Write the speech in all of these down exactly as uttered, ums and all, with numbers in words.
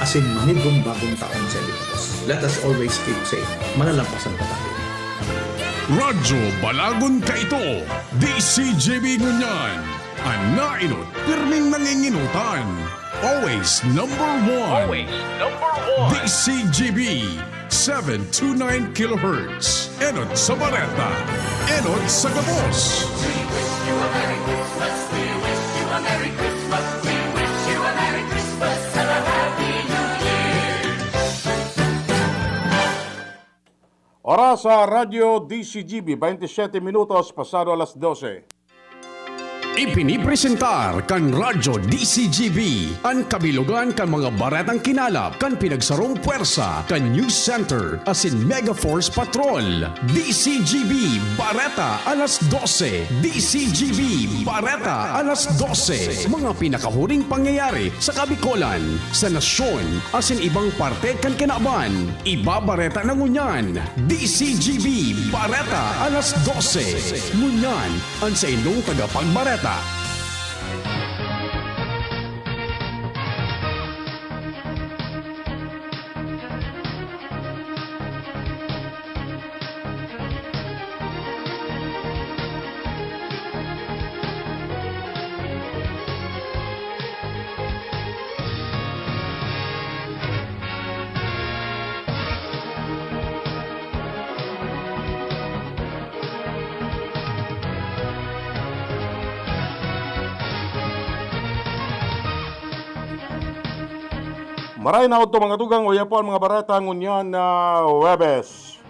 Asin manigong bagong taon sa Ilocos. Let us always keep safe. Malalampasan pa tayo. Radyo Balagon Kaito, D C G B ngunyan. An nainot, pirming nanginginutan. Always number one. Always number one. D C G B, seven two nine kilohertz. Enot sa bareta, enot sa gabos. We wish you a Merry Christmas. We wish you a Merry Christmas. We wish you a Merry Christmas and a Happy New Year. Oras sa Radyo D C G B, twenty-seven minutos pasado alas dose. Ipinipresentar kan Radyo D C G B an kabilogan kan mga baretang kinalap kan pinagsarong pwersa kan News Center asin Mega Force Patrol. D C G B Bareta alas dose. D C G B Bareta alas dose. Mga pinakahuring pangyayari sa Kabikolan, sa nasyon, asin ibang parte kan kinaban. Ibabareta na ngunyan. D C G B Bareta alas dose. Ngunyan, an saindong tagapagbareta. Maray na udto, mga tugang, uya po an mga bareta ngunyan na Huwebes.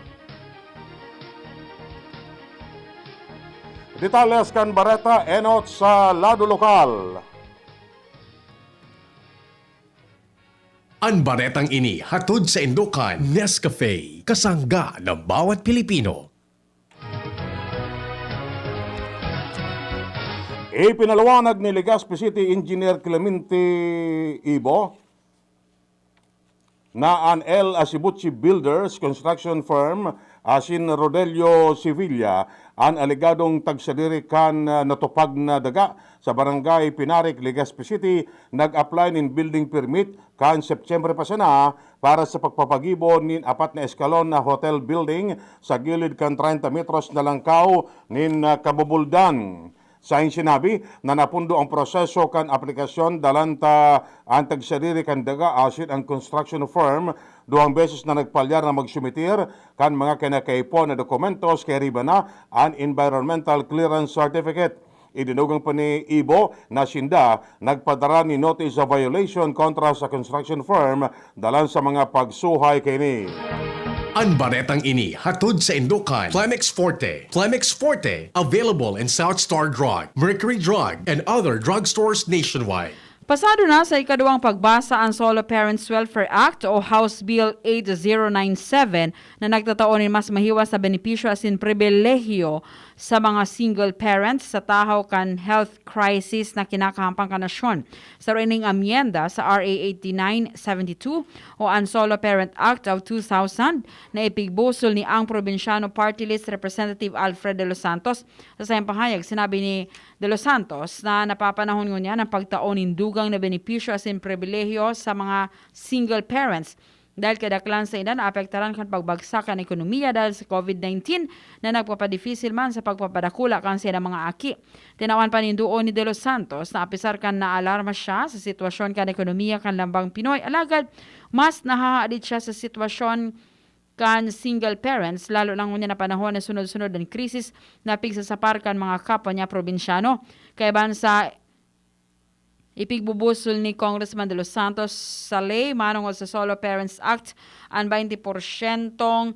Detalles kan bareta enot sa lado lokal. An baretang ini hatod saindo kan Nescafe, kasangga ng bawat Pilipino. Ipinaliwanag ni Legazpi City Engineer Clemente Ibo na an El Asibuchi Builders Construction Firm asin Rodelio Sevilla an alegadong tagsadiri kan, ah, natupag na daga sa Barangay Pinarik, Legazpi City, nag-apply nin building permit kan Setyembre pa sana para sa pagpapagibo nin apat na eskalon na hotel building sa gilid kan treinta metros na langkaw nin, ah, kabubuldan. Sain sinabi na napundo ang proseso kan aplikasyon, dalan ta an tagsadiri kan daga asin ang construction firm duwang beses na nagpalyar na magsumitir kan mga kinakaipo na dokumentos kay riba na an environmental clearance certificate. Idinugang pa ni Ibo na sinda nagpadara ni notice of violation kontra sa construction firm dalan sa mga pagsuhay kaini. An baretang ini hatod saindo kan Flamex Forte. Flamex Forte, available in South Star Drug, Mercury Drug, and other drugstores nationwide. Pasado na sa ikaduwang pagbasa ang Solo Parents Welfare Act o House Bill eight zero nine seven na nagtatao nin mas mahiwas na benepisyo asin pribilehiyo sa mga single parents sa tahaw kan health crisis na kinakahampang kan nasyon. Saro ining amyenda sa R A eighty-nine seventy-two o an Solo Parent Act of two thousand na ipigbusol ni ang Probinsyano Party List Representative Alfred De Los Santos. Sa saiyang pahayag, sinabi ni De Los Santos na napapanahon ngunyan ang pagtao nin dugang na benepisyo asin pribilehiyo sa mga single parents dahil kadaklan sa ina naapektaran kan pagbagsak kan ekonomiya dahil sa covid nineteen na nagpapadipisil man sa pagpapadakula kan saindang mga aki. Tinawan panindoon ni De Los Santos na apisar kan naalarma siya sa sitwasyon kan ekonomiya kan lambang Pinoy, alagad mas nahahadit siya sa sitwasyon kan single parents, lalo na ngunyan na panahon na sunod-sunod an krisis na pigsasapar kan mga kapwa niya probinsyano. Kaiban sa ipigbubusol ni Congressman De Los Santos sa ley manongod sa Solo Parents Act, an baynte porsyentong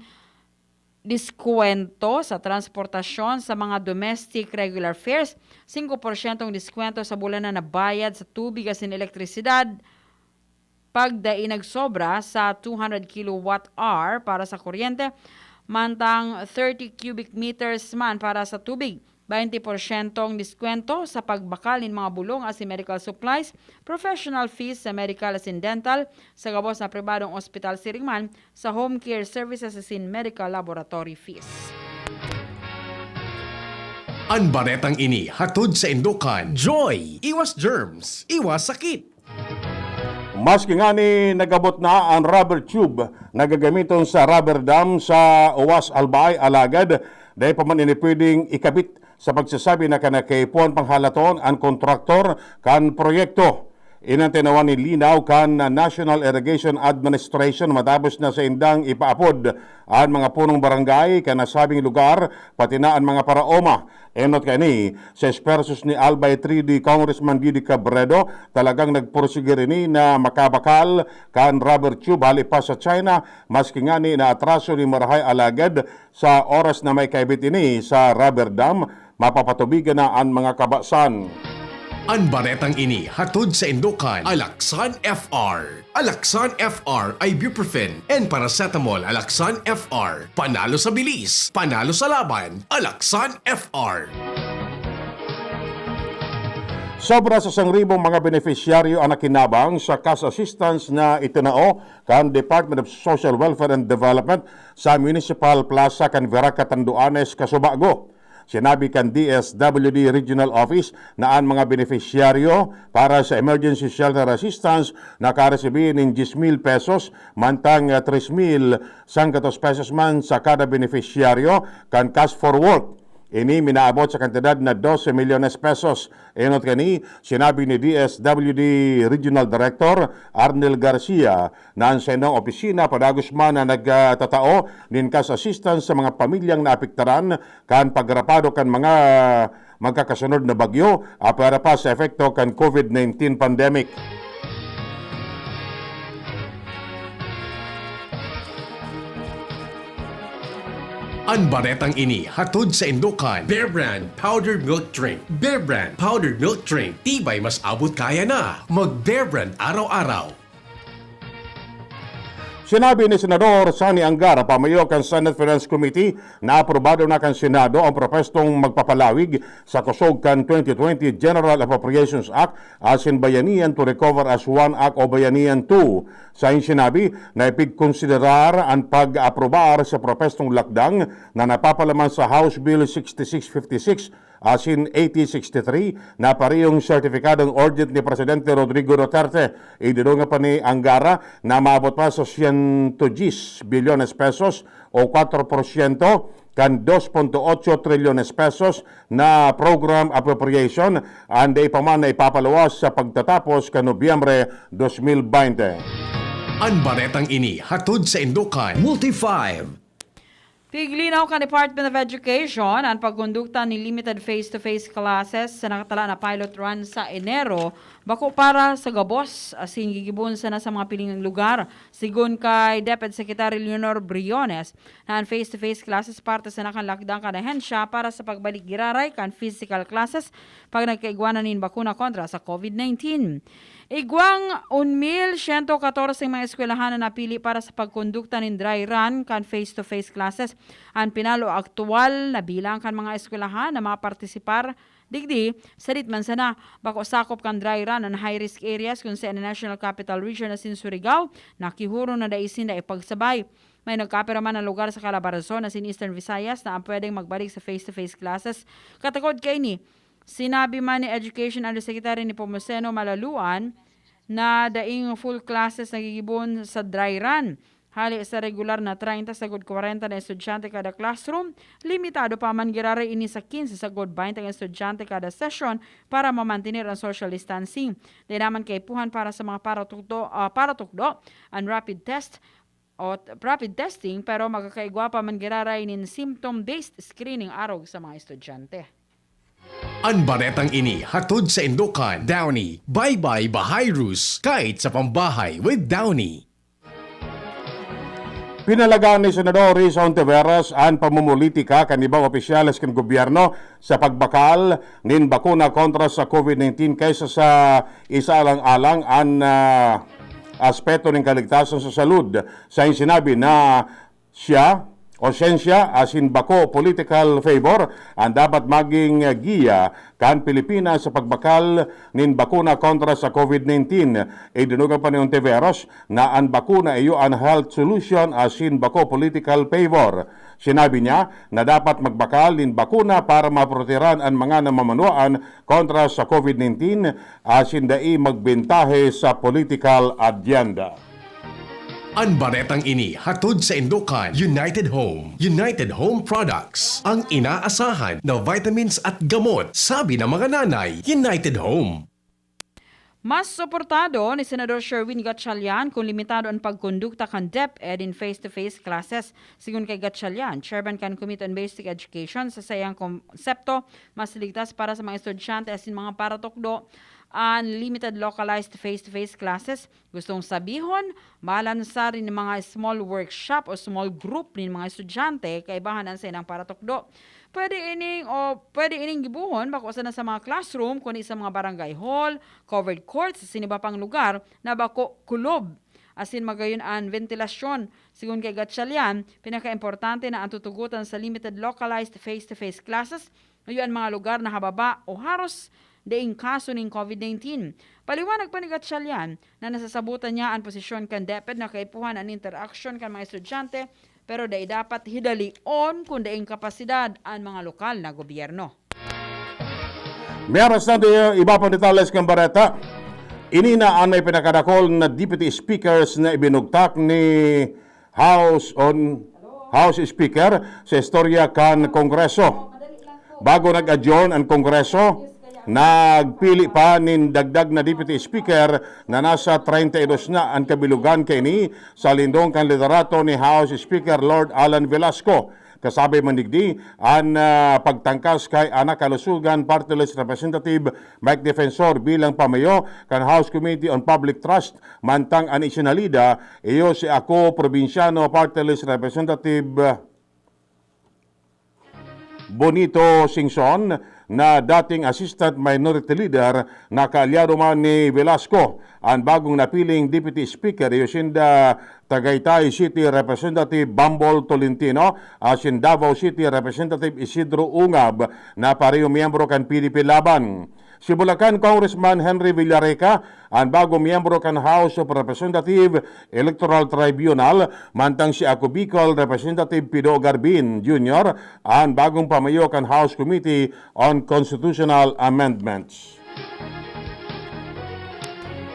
diskwento sa transportasyon sa mga domestic regular fares, singko porsyentong diskwento sa bulanan na bayad sa tubig asin elektrisidad, pagdai nagsobra sa two hundred kilowatt hour para sa kuryente, mantang thirty cubic meters man para sa tubig. Baynte porsyentong diskwento sa pagbakal nin mga bulong asin medical supplies, professional fees sa medical asin dental, sa gabos na pribadong ospital siring man sa home care services asin medical laboratory fees. An baretang ini hatod saindo kan Joy! Iwas germs, iwas sakit! Maski ngani nagabot na an rubber tube na gagamiton sa rubber dam sa Oas, Albay, alagad dai pa man ini pwedeng ikabit sa pagsasabi na kan nagkaipuhan panghalaton an kontraktor kan proyekto. Inantinawan nin linaw kan National Irrigation Administration matapos na saindang ipaapod an mga punong barangay kan nasabing lugar, pati na an mga paraoma. Enot kaini, sa esfuerzos ni Albay three D Congressman Didi Cabredo, talagang nagpursige rini na makabakal kan rubber tube hali pa sa China, maski ngani naatraso nin marahay, alagad sa oras na maikabit ini sa rubber dam, mapapatubigan na an mga kabasan. An baretang ini hatod saindo kan Alaxan F R. Alaxan F R, ibuprofen and paracetamol. Alaxan F R, panalo sa bilis, panalo sa laban. Alaxan F R. Sobra sa sangribong mga benepisyaryo an nakinabang sa cash assistance na itinao kan Department of Social Welfare and Development sa Municipal Plaza kan Virac, Catanduanes, Casubago. Sinabi kan D S W D Regional Office na an mga benepisyaryo para sa Emergency Shelter Assistance nakaresibi nin diyes mil pesos, mantang, ah, tres mil sanggatos pesos man sa kada benepisyaryo kan Cash for Work. Ini minaabot sa kantidad na dose milyones pesos. Enot kani, sinabi ni D S W D Regional Director Arnel Garcia na an saindang opisina padagos man na nagtatao nin cash assistance sa mga pamilyang naapektaran kan pagrapado kan mga magkakasunod na bagyo, apwera pa sa epekto kan COVID nineteen pandemic. An baretang ini hatod saindo kan Bear Brand Powdered Milk Drink. Bear Brand Powdered Milk Drink, tibay mas abot kaya na. Mag Bear Brand araw-araw. Sinabi ni Senador Sonny Angara, pamayo kan Senate Finance Committee, na aprobado na kan Senado ang propestong magpapalawig sa kusog kan twenty twenty General Appropriations Act asin Bayanihan to Recover as One Act o Bayanihan two. Sain sinabi na ipigkonsiderar an pag-aprobar sa propestong lakdang na napapalaman sa House Bill sixty-six fifty-six asin eighty sixty-three na parehong sertipikadong urgent ni Presidente Rodrigo Duterte. Idinunga pa ni Angara na maabot pa sa siyento diyes bilyones pesos o kwatro porsyento kan dos punto otso trilyones pesos na program appropriation, an dai pa man na ipapaluwas sa pagtatapos kan Nobyembre dos mil baynte. An baretang ini hatod saindo kan Multi five. Piglinaw kan Department of Education, an pagkondukta nin limited face-to-face classes sa nakatala na pilot run sa Enero bako para sa gabos asin gigibon sana sa mga piling lugar. Sigon kay DepEd Secretary Leonor Briones, na an face-to-face classes parte sana kan lakdang kan ahensya para sa pagbalik giraray kan physical classes pag nagkaigwa na nin bakuna kontra sa COVID nineteen. Igwang un mil siyento katorse mga eskwelahan na napili para sa pagkondukta nin dry run kan face-to-face classes. An pinalo aktuwal na bilang kan mga eskwelahan na mapartisipar digdi, sadit man sana, bako sakop kan dry run an high-risk areas kun sa National Capital Region asin Surigao, nakihuro na dai sinda ipagsabay. May nagkapira man na lugar sa Calabarzon asin Eastern Visayas na an pwedeng magbalik sa face-to-face classes. Katakod kaini, sinabi man ni Education Undersecretary Nepomuceno Malaluan na daing full classes nagigibon sa dry run. Hali sa regular na treinta sagod kwarenta na estudyante kada classroom, limitado pa man giraray ini sa quince sagod baynte nga estudyante kada session para mamantener ang social distancing. Dai naman kaipuhan para sa mga paratukdo, ah, paratukdo an rapid test o t-, rapid testing, pero magkakaigwa pa man giraray nin symptom-based screening arog sa mga estudyante. An baretang ini hatod saindo kan Downy. Bye-bye Bahayrus, kahit sa pambahay with Downy. Pinalagaan ni Senador Risa Hontiveros an pamumulitika kan ibang opisyales kan gobyerno sa pagbakal nin bakuna kontra sa COVID nineteen kaysa sa isaalang-alang an, ah, aspeto nin kaligtasan sa salud. Sain sinabi na siya o siyensya asin bako political favor an dapat maging giya kan Pilipinas sa pagbakal nin bakuna kontra sa COVID nineteen. Idinugag pa ni Ontiveros na an bakuna iyo an health solution asin bako political favor. Sinabi niya na dapat magbakal nin bakuna para maprotehiran an mga namamanwaan kontra sa COVID nineteen asin dai magbentahe sa political agenda. An baretang ini hatod sa indokan United Home. United Home Products, ang inaasahan na vitamins at gamot, sabi ng mga nanay. United Home. Mas suportado ni Senador Sherwin Gatchalian kung limitado an pagkondukta kan DepEd in face-to-face classes. Sigon kay Gatchalian, chairman kan Committee on Basic Education, sa saiyang konsepto, mas ligtas para sa mga estudyante asin mga paratukdo an limited localized face-to-face classes. Gustong sabihon, malansar nin mga small workshop o small group nin mga estudyante kaibahan an saindang paratukdo. Pwede ining o pwede ining gibohon bako sana sa mga classroom kundi sa mga barangay hall, covered courts, asin iba pang lugar na bako kulob asin magayon an ventilasyon. Sigon kay Gatchalian, pinakaimportante na an tutugotan sa limited localized face-to-face classes iyo an mga lugar na hababa o haros daing kaso nin COVID nineteen. Paliwanag pa ni Gatchalian na nasasabotan niya an posisyon kan DepEd na kaipuhan an interaksyon kan mga estudyante pero dai dapat hidalion kun daing kapasidad an mga lokal na gobyerno. May aras na di iba pang detalles kan bareta. Ini na an may pinakadakol na deputy speakers na ibinugtak ni House on House Speaker sa istorya kan Kongreso. Bago nag-adjourn an Kongreso, nagpili pa nin dagdag na Deputy Speaker na nasa treinta y dos na an kabilogan kaini sa lindong kan liderato ni House Speaker Lord Alan Velasco. Kasabi man digdi an ah, pagtangkas kay Anak Kalusugan Party List Representative Mike Defensor bilang pamayo kan House Committee on Public Trust, mantang an isinalida iyo si Ako Probinsyano Party List Representative Bonito Singson na dating Assistant Minority Leader na kaalyado man ni Velasco. An bagong napiling Deputy Speaker iyo sinda Tagaytay City Representative Bambol Tolentino asin Davao City Representative Isidro Ungab na pareho miyembro kan P D P Laban. Si Bulacan Congressman Henry Villareca an bagong miyembro kan House of Representative Electoral Tribunal, mantang si Ako Bicol Representative Pido Garbin Junior an bagong pamayo kan House Committee on Constitutional Amendments.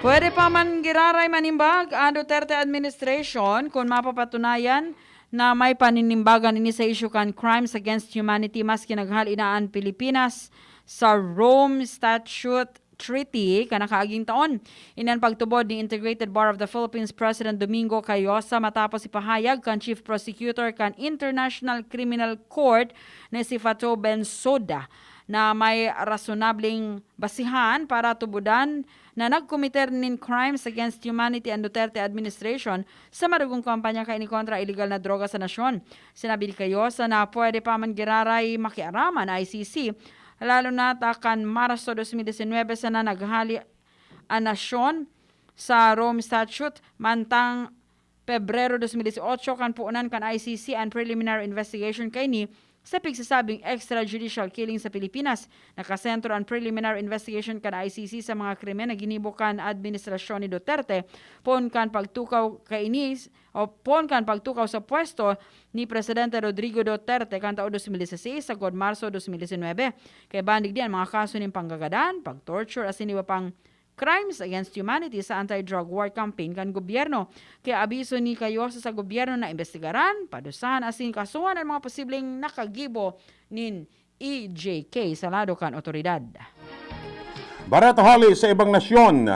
Pwede pa man giraray manimbag ang Duterte administration kun mapapatunayan na may paninimbagan ini sa isyu kan crimes against humanity maski naghal ina an Pilipinas sa Rome Statute Treaty kan nakaaging taon. Inan pagtubod ni Integrated Bar of the Philippines President Domingo Cayosa matapos ipahayag kan Chief Prosecutor kan International Criminal Court na si Fatou Bensouda na may rasonableng basihan para tubodan na nagkomiter nin crimes against humanity an Duterte administration sa madugong kampanya kaini kontra iligal na droga sa nasyon. Sinabi ni Cayosa na pwede pa man giraray makiaram an I C C, lalo na ta kan Marso dos mil disinwebe sana naghali an nasyon sa Rome Statute, mantang Pebrero dos mil dieciocho kan puonan kan I C C an preliminary investigation kaini sa pigsasabing extrajudicial killing sa Pilipinas. Nakasentro an preliminary investigation kan I C C sa mga krimen na ginibo kan administrasyon ni Duterte poon kan pagtukaw kaini o poon kan pagtukaw sa pwesto ni Presidente Rodrigo Duterte kan taon dos mil dieciséis sagkod Marso dos mil diecinuebe. Kaiba digdi an mga kaso nin panggagadan, pag-torture asin iba pang crimes against humanity sa anti-drug war campaign kan gobyerno. Kaya abiso ni Cayosa sa gobyerno na imbestigaran, padusahan asin kasuhan an mga posibleng nakagibo nin E J K sa lado kan otoridad. Bareta hali sa ibang nasyon.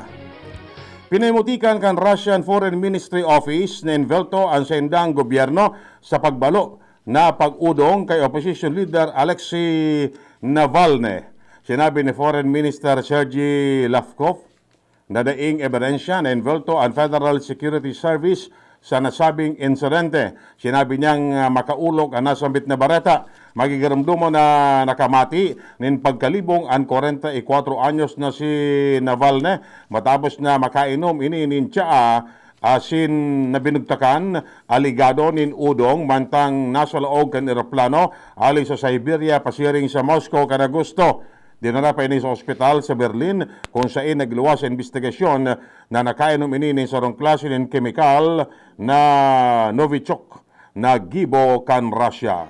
Pinimutikan kan Russian Foreign Ministry Office na envelto an saindang gobyerno sa pagbalo na pag-udong kay opposition leader Alexei Navalny. Sinabi ni Foreign Minister Sergei Lavrov na daing ebidensya na envelto an Federal Security Service sa nasabing insidente. Sinabi niyang ah, makaolog an nasambit na bareta. Magigiromdomon na nakamati nin pagkalibong an kwarenta y kwatro anyos na si Navalny matapos na makainom ini nin tsaa asin na binugtakan, aligado nin udong mantang nasa laog kan eroplano hali sa Siberia pasiring sa Moscow kan Agosto. Dinara pa ini sa ospital sa Berlin, kung saen nagluwas sa imbestigasyon na nakainom ini nin sarong klase nin kemikal na Novichok na gibo kan Russia.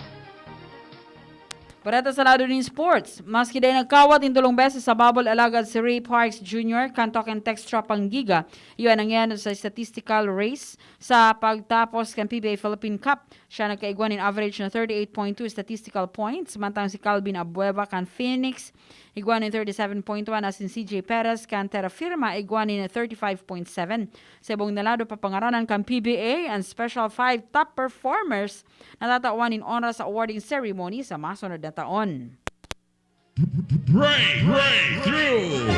Bareta sa lado nin sports. Maski dai nagkawat nin tolong beses sa bubble alagad si Ray Parks Junior kan Talk and Textra Panggiga, iyo an nangyan sa statistical race sa pagtapos kan P B A Philippine Cup. Siya nagkaigwa nin average na thirty-eight point two statistical points, mantang si Calvin Abueva kan Phoenix igwa nin thirty-seven point one, asin si C J Perez kan Terra Firma igwa nin thirty-five point seven. Sa ibong na lado, papangaranan kan P B A an Special Five top performers na tatawan nin onra sa awarding ceremony sa masunod na taon. Break, breakthrough!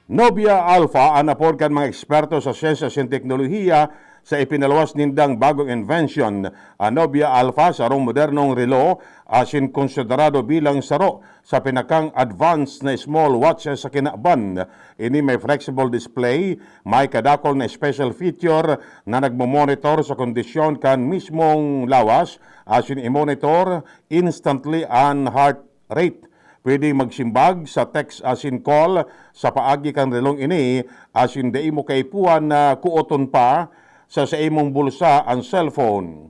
Novia Alpha an apod kan mga eksperto sa siyensya asin teknolohiya sa ipinaluwas nindang bagong invention. An Novia Alpha, sarong modernong relo, asin konsiderado bilang saro sa pinakang advanced na small watches sa kinaban. Ini may flexible display, may kadakul na special feature na nagmo-monitor sa kondisyon kan mismong lawas, asin i-monitor instantly an heart rate. Pwede magsimbag sa text asin call sa paagi kan relong ini, asin dai mo kaipuhan na kuoton pa sa saimong bulsa an cellphone.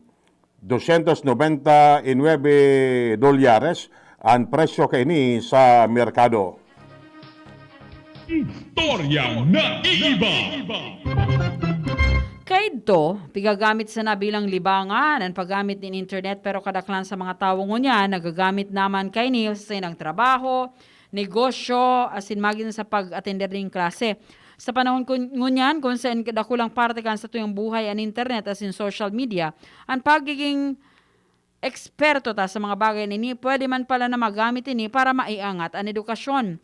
Dosyentos nobenta y nuebe dolyares an presyo kaini sa merkado. Istoryang naiiba. Kaidto, pigagamit sana bilang libangan an paggamit nin internet, pero kadaklan sa mga tawo ngunyan nagagamit na man kaini sa saindang trabaho, negosyo, asin magin sa pag-atender nin klase. Sa panahon kun-, ngunyan, kun saen dakulang parte kan satuyang buhay an internet asin social media, an pagiging eksperto ta sa mga bagay na ini, pwede man pala na magamit ini para maiangat an edukasyon.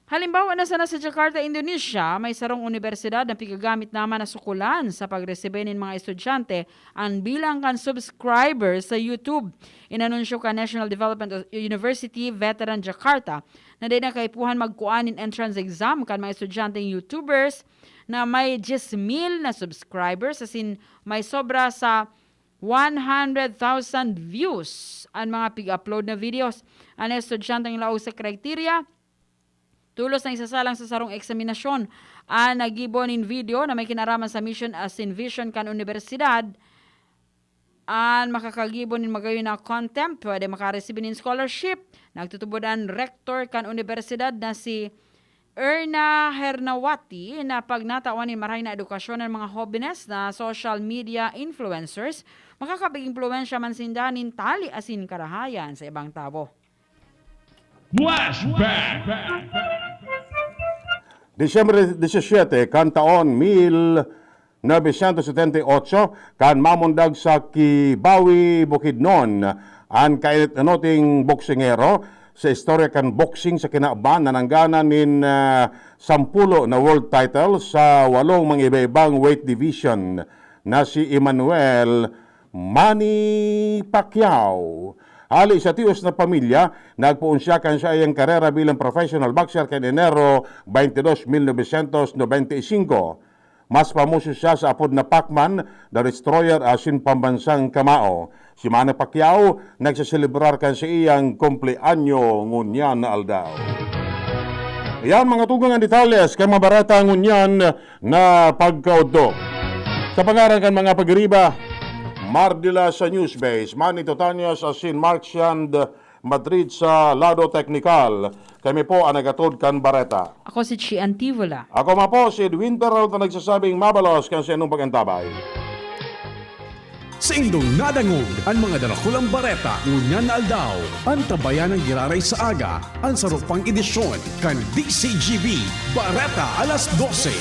Halimbawa na sana sa Jakarta, Indonesia, may sarong unibersidad na pigagamit naman na sukulan sa pagresibe nin mga estudyante an bilang kan subscribers sa YouTube. Inanunsyo kan National Development University Veteran Jakarta na dai na kaipuhan magkua nin entrance exam kan mga estudyanteng YouTubers na may dyes mil na subscribers, asin may sobra sa one hundred thousand views an mga pig-upload na videos. An estudyanteng laog sa criteria, tolos na isasalang sa sarong eksaminasyon. An naggibo nin video na may kinaraman sa mission asin vision kan unibersidad, an makakagibo nin magayon na content, pwede makaresibi nin scholarship. Nagtutubod an rektor kan unibersidad na si Erna Hernawati na pag natawan nin marahay na edukasyon an mga hobenes na social media influencers, makakapag-impluwensya man sinda nin tali asin karahayan sa ibang tawo. Flashback! Disyembre disisiete kan taon mil novecientos setenta y ocho, kan mamundag sa Kibawi, Bukidnon, an kainot-inoting boksingero sa istorya kan boxing sa kinaban na nangganan nin, ah, sampulo na world title sa walong mga iba-ibang weight division na si Emmanuel Manny Pacquiao. Hali sa tios na pamilya, nagpoon siya kan saiyang karera bilang professional boxer kan Enero twenty-dos, mil novecientos nobenta y singko. Mas pamoso siya sa apod na Pacman, The Destroyer, asin pambansang kamao. Si Manny Pacquiao nagseselebrar kan saiyang kumpleanyo ngunyan na aldaw. Iyan, mga tugang, an detalles kan mga bareta ngunyan na pagkaodto. Sa pangaran kan mga pagiriba, Mardila sa Newsbase, Manny Totanias asin Mark Shand Madrid sa lado teknikal. Kami po ang nagatod kan bareta. Ako si Chi Antivola. Ako man po si Edwin Peralta, nagsasabing mabalos kan sa inyong pag-antabay. Saindong nadangog an mga darakulang bareta ngunyan na aldaw. Antabayan an giraray sa aga, an saro pang edisyon kan D C G B Bareta alas dose.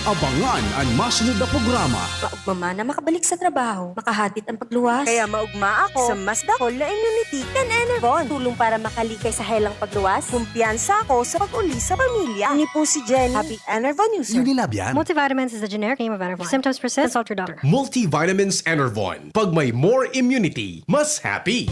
Abangan an masunod na programa. Maugma man na makabalik sa trabaho, makahatid ang pagluwas. Kaya maugma ako sa mas dakol na immunity kan Enervon. Tulong para makalikay sa helang pagluwas. Kumpiyansa ako sa pag-uli sa pamilya. Ini po si Jenny. Happy Enervon user. Unilab yan. Multivitamins is the generic name of Enervon. If symptoms persist, consult your doctor. Multivitamins Enervon. Pag may more immunity, mas happy.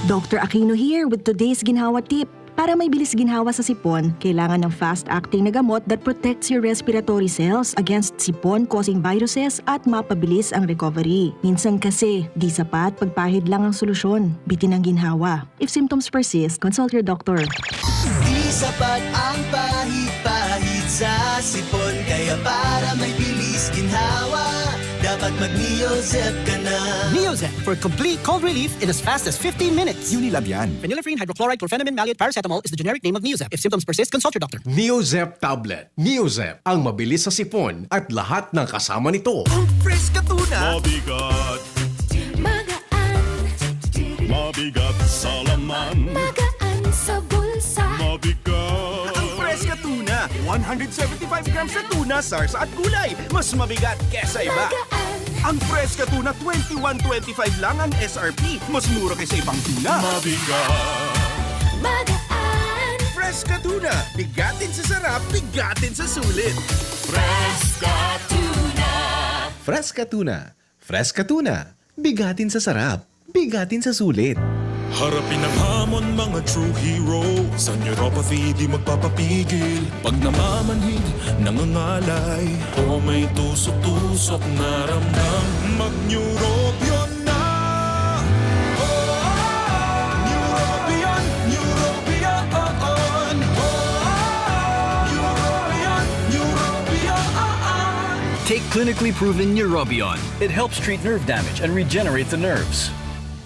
Doctor Aquino here with today's Ginhawa Tip. Para may bilis ginhawa sa sipon, kailangan ng fast-acting na gamot that protects your respiratory cells against sipon-causing viruses at mapabilis ang recovery. Minsan kasi, di sapat pagpahid lang ang solusyon. Bitin ang ginhawa. If symptoms persist, consult your doctor. Di sapat ang pahid-pahid sa sipon, kaya para may bilis ginhawa, dapat mag-Neozep ka na. Neozep for complete cold relief in as fast as fifteen minutes. Unilab yan. Phenylephrine, hydrochloride, chlorphenamine, maleate, paracetamol is the generic name of Neozep. If symptoms persist, consult your doctor. Neozep tablet. Neozep, ang mabilis sa sipon at lahat ng kasama nito. Ang fresh ka tuna. Mabigat, Magaan, mabigat sa laman. Magaan sa bulsa. Mabigat. Ang fresh ka tuna. one hundred seventy-five grams na tuna, sarsa at gulay. Mas mabigat kesa iba. Magaan, Ang fresh ka tuna, twenty-one twenty-five lang ang S R P. Mas mura kaysa ibang tuna. Mabigat. magaan. Fresh ka tuna. Bigatin sa sarap, bigatin sa sulit. Fresca tuna. Fresca tuna. Fresca tuna. Bigatin sa sarap. Bigatin sa sulit. Harapin ang hamon, mga true hero. Sa neuropathy di magpapapigil. Pag namamanhid, nangangalay, o may tusok-tusok na ramdam, mag-Neurobion na! Neurobion, Neurobion, Neurobion, Neurobion. Take clinically proven Neurobion. It helps treat nerve damage and regenerate the nerves.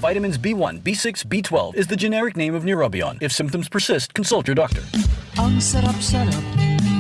Vitamins B one, B six, B twelve is the generic name of Neurobion. If symptoms persist, consult your doctor. Ang sarap-sarap,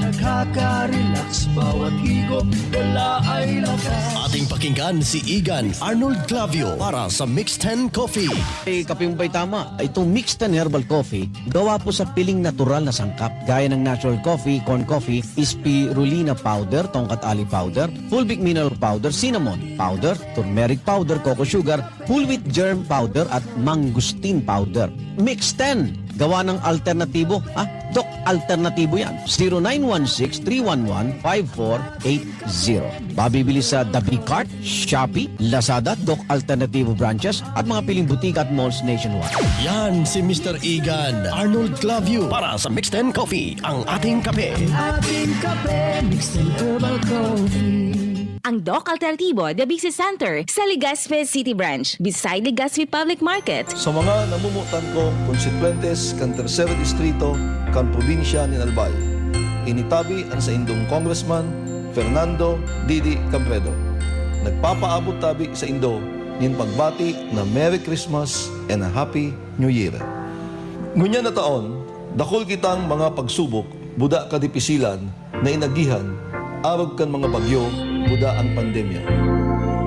nakaka-relax. Bawat higop, dala ay lakas. Ating pakinggan si Igan Arnold Clavio para sa Mix ten Coffee. Eh, kaping bay tama, itong Mix ten Herbal Coffee, gawa po sa piling natural na sangkap, gaya ng natural coffee, corn coffee, spirulina powder, tongkat ali powder, fulvic mineral powder, cinnamon powder, turmeric powder, coco sugar, whole wheat germ powder, at mangosteen powder. Mix ten, gawa ng alternatibo, ha? Dok, alternatibo yan. zero nine one six three one one five four eight zero. Mabibili sa The Big Cart, Shopee, Lazada, Dok Alternatibo branches, at mga piling butika at malls nationwide. Yan si Mister Igan Arnold Clavio para sa Mix ten Coffee, ang ating kape. Ating kape, Mix ten Herbal Coffee. Ang Doc Alternatibo Diabetes Center sa Legazpi City Branch, beside Legazpi Public Market. Sa mga namumutan kong konstituyentes kan Tercer Distrito kan probinsya nin Albay, initabi an saindong Congressman Fernando Didi Cabredo. Nagpapaabot tabi saindo nin pagbati na Merry Christmas and a Happy New Year. Ngunyan na taon, dakul kitang mga pagsubok, buda kadipisilan na inagihan arog kan mga bagyo, buda an pandemya.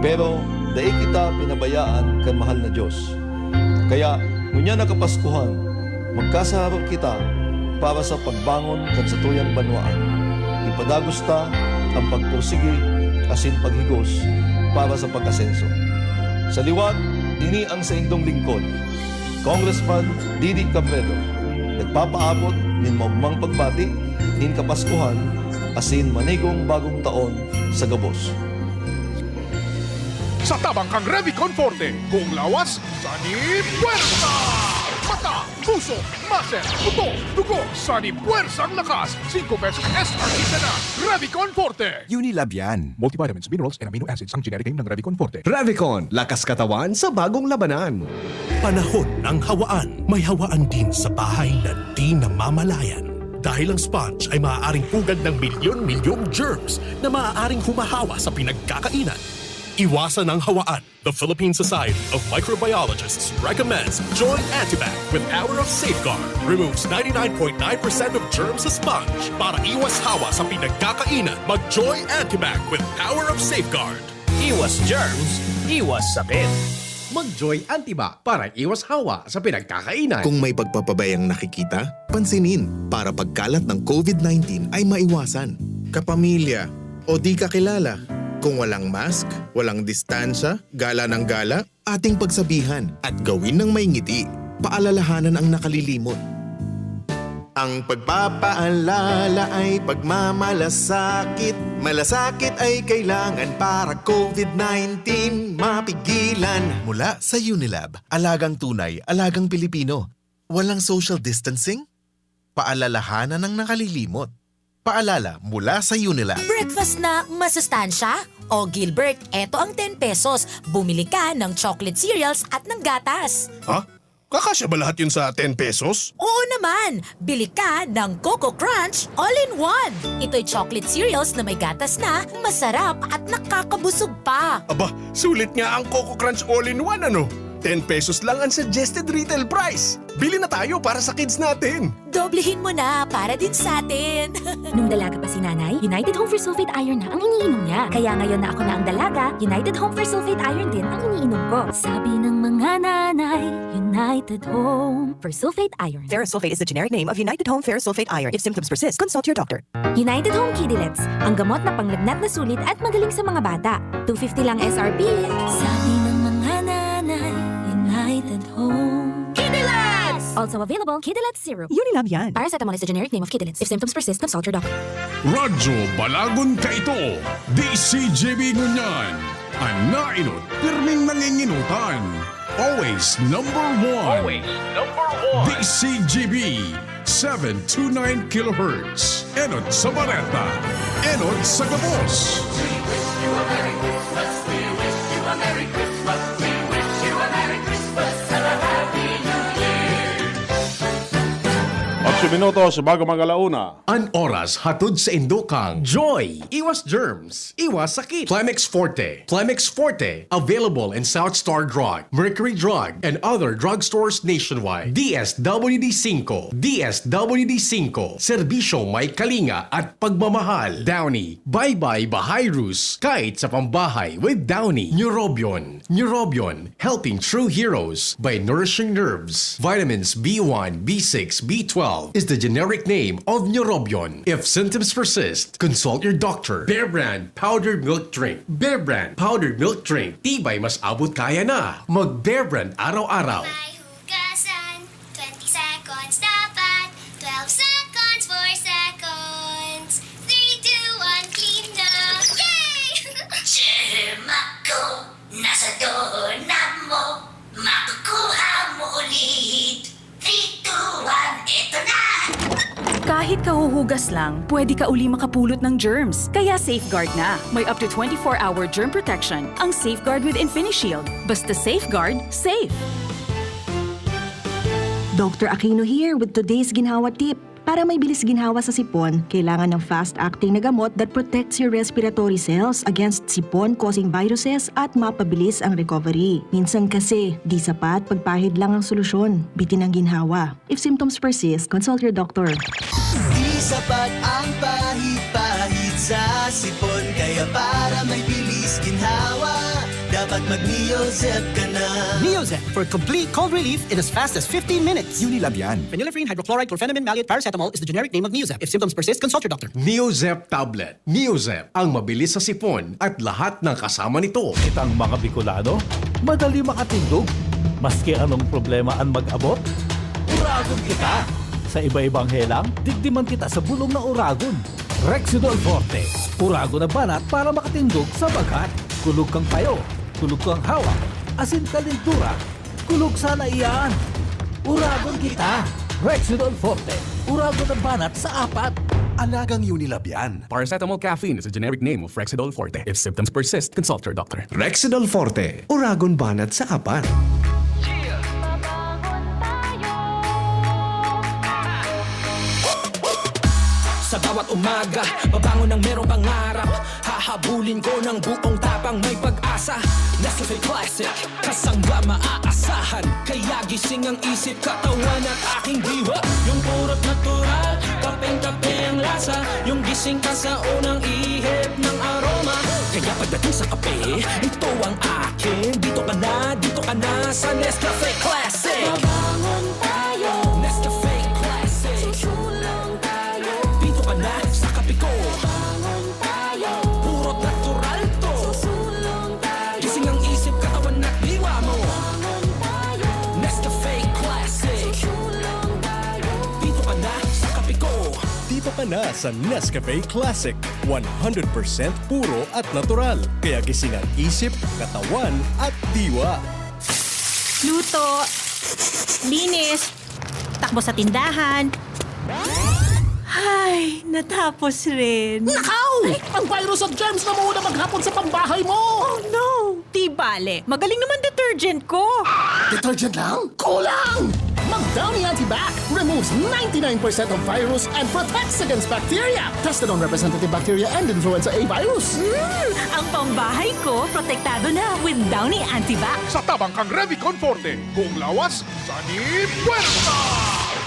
Pero dai kita pinabayaan kan mahal na Dios. Kaya, ngunyan na Kapaskuhan, magkasaharo kita para sa pagbangon kan satuyang banwaan. Ipadagos ta an pagpursigi asin paghigos para sa pag-asenso. Sa liwat, ini ang saindong lingkod, Congressman Didi Cabredo, nagpapaabot nin maogmang pagbati nin Kapaskuhan asin manigong bagong taon sa gabos. Sa tabang kan Revicon Forte, kung lawas, sani puwersa! Mata, puso, muscle, buto, dugo, sani puwersang lakas, singko pesos S R P ka na. Revicon Forte! Unilab yan. Multivitamins, minerals, and amino acids ang generic name ng Revicon Forte. Revicon, lakas katawan sa bagong labanan. Panahon ng hawaan. May hawaan din sa bahay na di namamalayan. Dahil ang sponge ay maaaring pugad ng milyon-milyong germs na maaaring humahawa sa pinagkakainan. Iwasan ang hawaan. The Philippine Society of Microbiologists recommends Joy Antibac with Power of Safeguard. Removes ninety-nine point nine percent of germs sa sponge para iwas hawa sa pinagkakainan. Mag Joy Antibac with Power of Safeguard. Iwas germs, iwas sakit. Mag-Joy Antibac para iwas hawa sa pinagkakainan. Kung may pagpapabayang nakikita, pansinin para pagkalat ng COVID nineteen ay maiwasan. Kapamilya o di kakilala, kung walang mask, walang distansya, gala ng gala, ating pagsabihan at gawin ng may ngiti. Paalalahanan ang nakalilimot. Ang pagpapaalala ay pagmamalasakit. Malasakit ay kailangan para COVID nineteen mapigilan. Mula sa Unilab, alagang tunay, alagang Pilipino. Walang social distancing? paalalahanan ng nakalilimot. Paalala mula sa Unilab. Breakfast na masustansya? O Gilbert, eto ang ten pesos. Bumili ka ng chocolate cereals at ng gatas. Ha? Kakasya ba lahat yun sa ten pesos? Oo naman! Bili ka ng Coco Crunch All-in-One. Ito'y chocolate cereals na may gatas na, masarap at nakakabusog pa. Aba, sulit nga ang Coco Crunch All-in-One, ano? Ten pesos lang ang suggested retail price. Bili na tayo para sa kids natin. Doblehin mo na para din sa atin. Nung dalaga pa si nanay, United Home Fersulfate Iron na ang iniinom niya. Kaya ngayon na ako na ang dalaga, United Home Fersulfate Iron din ang iniinom ko. Sabi ng mga nanay, United Home Fersulfate Iron. Ferrosulfate is the generic name of United Home Ferrosulfate Iron. If symptoms persist, consult your doctor. United Home Kidilets, ang gamot na panglagnat na sulit at magaling sa mga bata. Two fifty lang S R P. Sabi ng mga nanay, United Home Kidilets! Also available, Kidilets Syrup. Unilab yan. Paracetamol is the generic name of Kidilets. If symptoms persist, consult your doctor. Radyo Balagon kaito, D C G B ngunyan. An nainot, pirming nanginginutan. Always number one. Always number one. D C G B, seven two nine kilohertz. Enot sa bareta. Enot sa gabos. Otso minutos bago mag-alauna. An oras hatod sa indokang Joy! Iwas germs! Iwas sakit! Plemex Forte. Plemex Forte. Available in South Star Drug, Mercury Drug, and other drugstores nationwide. D S W D five. D S W D five. Serbisyo may kalinga at pagmamahal. Downy. Bye-bye bahay rus. Kahit sa pambahay with Downy. Neurobion. Neurobion. Helping true heroes by nourishing nerves. Vitamins B one, B six, B twelve is the generic name of Neurobion. If symptoms persist, consult your doctor. Bear Brand powdered milk drink. Bear Brand powdered milk drink. Tibay mas abot kaya na. Mag Bear Brand araw-araw. May hugasan, twenty seconds dapat. Twelve seconds, four seconds. Three, two, one, clean na. Yay! Germ ako, nasa doon na mo. Makukuha mo ulit. Three, two, one, eto na! Kahit kahuhugas lang, pwede ka uli makapulot ng germs. Kaya Safeguard na. May up to twenty-four hour germ protection ang Safeguard with InfiniShield. Basta Safeguard, safe! Doctor Aquino here with today's ginhawa tip. Para may bilis ginhawa sa sipon, kailangan ng fast-acting na gamot that protects your respiratory cells against sipon-causing viruses at mapabilis ang recovery. Minsan kasi, di sapat pagpahid lang ang solusyon. Bitin ang ginhawa. If symptoms persist, consult your doctor. Di sapat ang pahid-pahid sa sipon, kaya para may bilis ginhawa, dapat mag-Neozep ka na. Neozep for complete cold relief in as fast as fifteen minutes. Unilab yan. Phenylephrine, hydrochloride, chlorphenamine maleate, paracetamol is the generic name of Neozep. If symptoms persist, consult your doctor. Neozep tablet. Neozep, ang mabilis sa sipon at lahat ng kasama nito. Kitang mga Bicolano, madali makatindog. Maski anong problema an mag-abot, uragon kita. Sa iba-ibang helang, digdi man kita sa bulong na uragon. Rexidol Forte, uragon na banat para makatindog sa bagat. Kulog kang payo, kulog kang hawak, asin kalentura. Kulog sana iyan! Uragon kita! Rexidol Forte, uragon na banat sa apat. Alagang Unilab yan. Paracetamol caffeine is a generic name of Rexidol Forte. If symptoms persist, consult your doctor. Rexidol Forte, uragon banat sa apat. Sa bawat umaga, babangon ng merong pangarap. Hahabulin ko ng buong tapang, may pag-asa. Nescafe Classic, kasangga maaasahan. Kaya gising ang isip, katawan at aking diwa. Yung purot natural, kapeng-kape ang lasa. Yung gising ka sa unang ihip ng aroma. Kaya pagdating sa kape, ito ang akin. Dito ka na, dito ka na sa Nescafe Classic. Babangon tayo. Nescafe Classic. Susulong tayo. Dito ka na sa kape ko. Babangon tayo. Puro natural to. Susulong tayo. Gising ang isip, katawan at diwa mo. Babangon tayo. Nescafe Classic. Susulong tayo. Dito ka na sa kape ko. Dito ka na sa Nescafe Classic. One hundred percent puro at natural. Kaya gising ang isip, katawan at diwa. Luto, linis, takbo sa tindahan, Ay, natapos rin. Nakaw! Ang virus at germs na muna maghapon sa pambahay mo! Oh no! Di bale, magaling naman detergent ko. Detergent lang? Kulang! Mag Downy Antibac removes ninety-nine percent of virus and protects against bacteria. Tested on representative bacteria and influenza A virus. Mm, ang pambahay ko, protektado na with Downy Antibac. Sa tabang kang Revicon Forte, buong lawas, sani puwersa!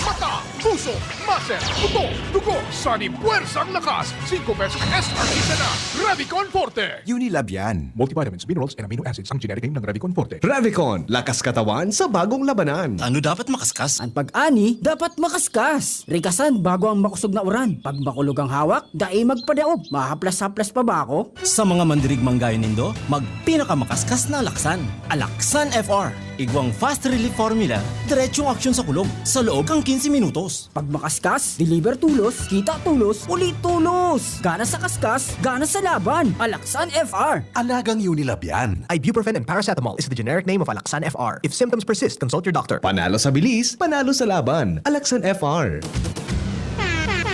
Mata, puso, muscle, utot, dugo, sani puwersang lakas, singko pesos S R P ka na. Revicon Forte! Unilab yan. Multivitamins, minerals, and amino acids ang generic name ng Revicon Forte. Revicon, lakas katawan sa bagong labanan. Ano dapat makaskas? Ang pag-ani dapat makaskas. Rikasan bago ang makosog na uran. Pag makulog ang hawak, dai magpadaog. Mahaplas-haplas pa ba ako? Sa mga mandirigmang gaya nindo, magpinakamakaskas na alaksan. Alaksan F R. Igwang fast relief formula, diretsong aksyon sa kulog, sa loob kan quince minutos. Pag makaskas, deliver tulos, kita tulos, uli tulos! Gana sa kaskas, gana sa laban! Alaksan F R! Alagang Unilab yan. Ibuprofen and paracetamol is the generic name of Alaxan F R. If symptoms persist, consult your doctor. Panalo sa bilis, panalo sa laban. Alaxan F R.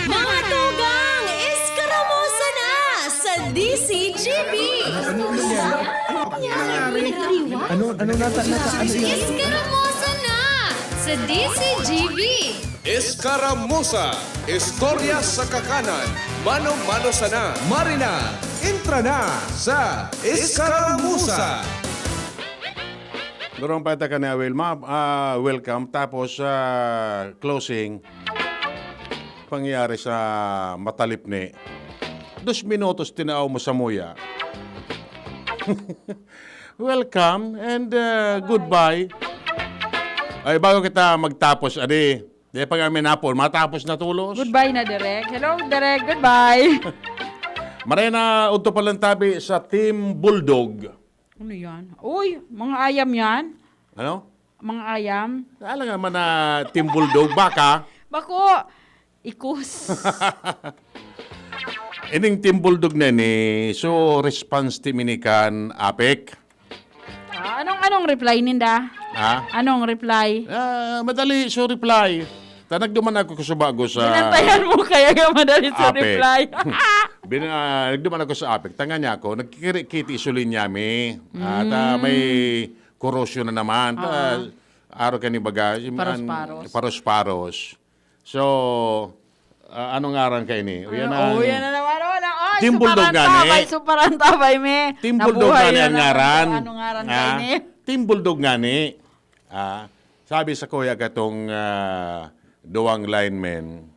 Mga tugang, eskaramosa na sa D C G B! Ano nangyari? Ano, ano nata-, nata-, ano yan? Eskaramosa na sa D C G B! Eskaramusa, istorya sa kakanan, mano-mano sana. Marina, entra na sa Eskaramusa. Durong pa ita ka ni Wilma, ah, welcome. Tapos, ah, closing, pangyayari sa Matalipni. Dos minutos, tinao mo sa muya. Welcome and, ah, goodbye. Ay, bago kita magtapos, adi, di pa kami napon, matapos na tulos. Goodbye na, Direk. Hello, Direk. Goodbye. Marena, udto pa lang tabi sa Team Bulldog. Ano yan? Uy, mga ayam yan. Ano? Mga ayam. Alam nga man na Team Bulldog, baka. Bako, ikus. Ining Team Bulldog na ni, so response team ini kan APEC. Ah, anong, anong reply ninda? Ha? Anong reply? Ah, madali, so reply. Ta nagduman ako sa bago sa Binantayan mo kaya nga madali sa APEC. Reply. Bin-, ah, nagduman ako sa APEC. Tanga niya ako, nagkikirikiti isulin niya mi. At, ah, Mm. may korosyo na naman. Ta, Ah. araw ka ni baga, yung Paros-paros. an-, paros-paros. So, ah, anong ngaran ka ini? Uyan Ano? ang Oh, yan na naman. Oh, na, oh, Team Bulldog suparanta, gani. Bay, suparanta, bay, me. Team Bulldog Nabuhay gani na ang naman. ngaran. Anong ngaran ka Ah, ini? Team Bulldog gani. Ah, sabi sa kuya katong, ah, duwang linemen,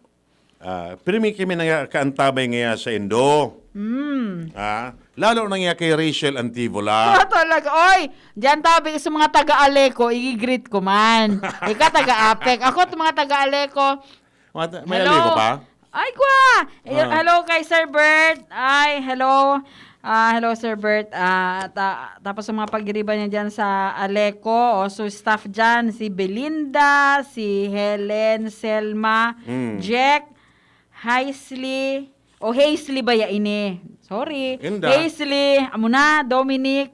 ah, pirmi kami nagkaantabay ngaya sa Indo. Mm. Ah, lalo na ngaya kay Rachel Antivola. Ah, talaga. Oy, diyan tabi sa mga taga-Aleco, i-greet ko man. Ika taga-Apec. Ako, itong mga taga-Aleco, Mata-, may Hello. Aleco pa? Ay, kwa! Eh, Ah. hello kay Sir Bert. Ay, hello. Ah, hello, Sir Bert. Ah, ta-, tapos sa mga pagiriba niya dyan sa Aleco, o so staff dyan, si Belinda, si Helen, Selma, Mm. Jack, Haisley, o Haisley ba ya ini? Sorry. Inda. Haisley, amo na, Dominic,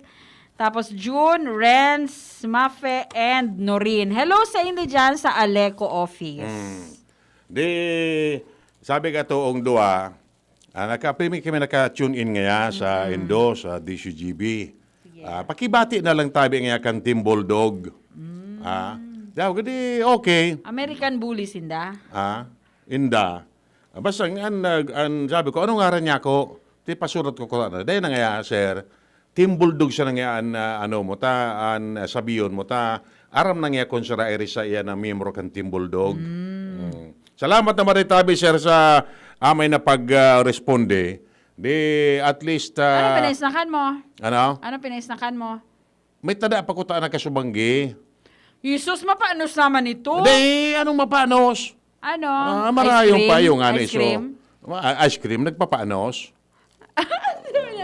tapos June, Renz, Mafe, and Noreen. Hello sa inyo dyan sa Aleco office. Mm. Di, sabi ka toong duwa, ah, naka-, pirmi kami naka-tune in ngaya sa Mm. Indo, sa D C G B. Sige. Ah, pakibati na lang tabi ngaya kan Team Bulldog. Mm. Ah, daw, di, okay. American Bully sinda? Ah, inda. Ah, basta ang, an, nag-, an, sabi ko, "Anong ngaran niya ako?" Di, pasurat ko, ko na. Dahil na ngaya, sir, Team Bulldog siya na ngaya an, ah, ano mo ta, an, ah, sabiyon mo ta. Aram na ngaya kung siya iri sa iya na miyembro kan Team Bulldog. Mm. Mm. Salamat naman rin tabi, sir, sa amay na pag, ah, responde. Di, at least, Ano ah, pinaisnakan mo? Ano? Ano pinaisnakan mo? May tada pa ko ta nakasubanggi. Jesus, mapanos naman ito. Di, anong mapanos? Ano? Ah, marayo Ice cream? pa yung ano, Ice so, cream? ma-, ice cream, nagpapanos.